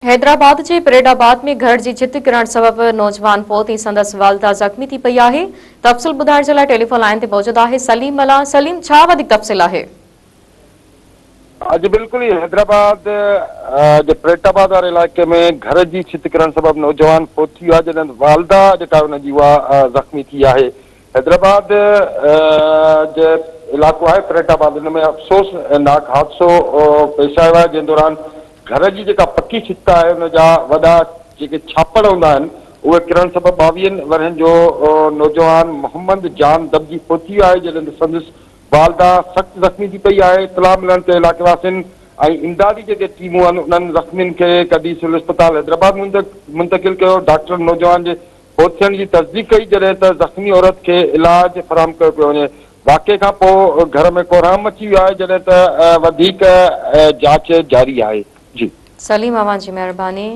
حيدرآباد جي پريڊ آباد ۾ گهر جي ڇت ڪرڻ سبب نوجوان فوت ۽ سندس والده زخمي ٿي پئي آهي. تفصيل ٻڌائڻ جي لاء ٽيليفون لائين تي موجود آهي سليم ملاح. سليم ڇا وڌيڪ تفصيل آهي؟ اڄ بلڪل ئي حيدرآباد جي پريڊ آباد واري علائقي ۾ گهر جي ڇت ڪرڻ سبب نوجوان فوت ٿي ويو آهي جڏهن ته والده جيڪا ان جي اها زخمي ٿي آهي. حيدرآباد جي علائقو آهي پريٽ آباد ان ۾ افسوسناڪ حادثو پيش آيو آهي جنهن دوران گهر جي جيڪا پڪي ڇت آهي ان جا وڏا جيڪي ڇاپڙ هوندا آهن اهي ڪرڻ سبب ٻاويهن ورهين جو نوجوان محمد جان دٻجي فوت ٿي ويو آهي جڏهن ته سندس والده سخت زخمي ٿي پئي آهي اطلاع ملڻ تي علائقي واسين ۽ امدادي جيڪي ٽيمون آهن انهن زخمين کي ڪڍي سول اسپتال حيدرآباد منتقل ڪيو ڊاڪٽرن نوجوان جي فوت ٿيڻ جي تصديق ڪئي جڏهن ته زخمي عورت کي علاج فراهم ڪيو پيو وڃي واقعي کان پوء گهر ۾ ڪهرام مچي ويو آهي جڏهن ته وڌيڪ جاچ جاري آهي جي. سليم اوهان جي مهرباني.